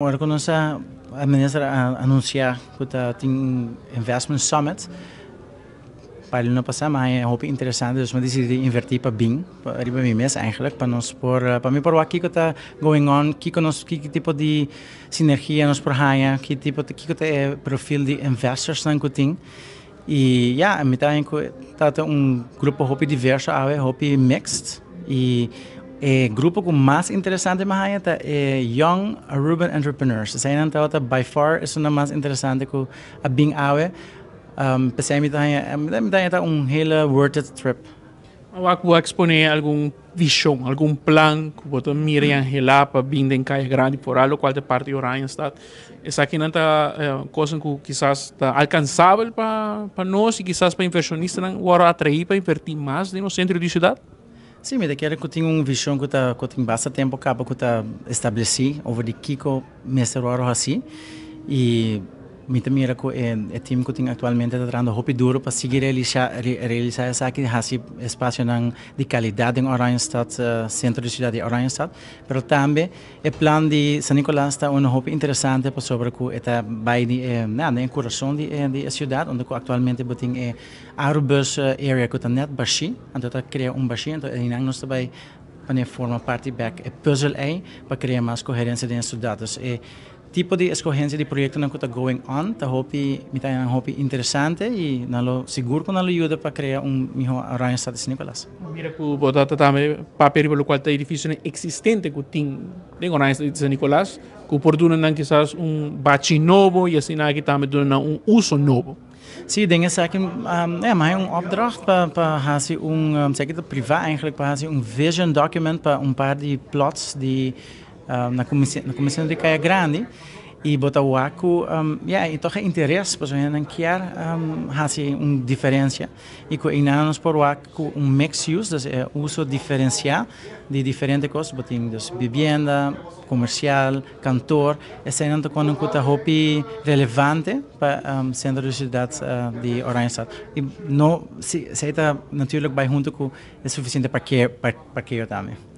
Ora cu nos a minister a anuncia cu ta tin un investment summit pa luna pasa, mi haña hopi interesante, dus mi a dicidi di inverti pa bin riba mi mes eigenlijk pa nos por pa mi por wak kico ta going on, kico nos ki tipo di sinergia nos por haña, ki tipo kico ta e profil di investorsnan cu tin. Y ya, mi ta haña cu ta ta un grupo hopi diverso awe, hopi mixed. Y e grupo cu mas interesante mi haña ta e Young Aruban Entrepreneurs. Eseinan tabata by far esunnan mas interesante cu a bin awe. P'esei mi ta haña, mi ta haña ta un hele worth it trip. Awor cu bo a expone algun vision, algun plan cu bo ta mira y anhela pa bin den Caya Grandi foral locual ta parti di Oranjestad, esakinan ta cosnan cu kisas ta alcansabel pa nos y kisas pa inversionistanan worde atraí pa inverti mas den nos centro di ciudad? Sí, mi ta kere cu tin un vision cu ta cu tin basta tempo caba cu ta estableci over di kico mester worde haci y Mi ta mira ku e team ku tin aktualmente ta trahando hopi duro pa sigui realisa realisa esaki, hasi espasionan di kalidat den Oranjestad, sentro di siudat di Oranjestad. Pero tambe e plan di San Nicolas ta uno hopi interesante pasobra ku e ta bai di e na den e kurason di e di e siudat unda ku aktualmente bo tin e Arubus area ku ta nèt bashí, anto ta krea un bashí, anto einan nos ta bai pone forma parti bèk e pùzel ei pa krea mas koherensia den e siudat. Dus e Tipo di escogencia di proyectonan cu ta going on ta hopi, mi ta haña hopi interesante y nan lo sigur cu nan lo yuda pa crea un miho Oranjestad di San Nicolas. Mira cu bo ta tambe papia riba locual ta edificionan existente cu tin den Oranjestad di San Nicolas cu por duna nan kisas un bachi nobo y asina aki tambe duna nan un uso nobo. Sí, den esaki mi haña un opdracht pa haci un, esaki ta priva eigenlijk, pa haci un vision document pa un par di plots di Na kuminsamentu di Kaya Grandi i bo ta wak ku ya e toch e interes pasobra hendenan kier hasi un diferensia i ku einan nos por wak ku un mixed use, dus e uso diferensiá di diferente kos, bo tin dus bibienda, komersial, kantor, eseinan ta kono ku ta hopi relevante pa sentro di siudat di Oranjestad i no si esei ta naturlik bai huntu ku e sufisiente parkeo tambe.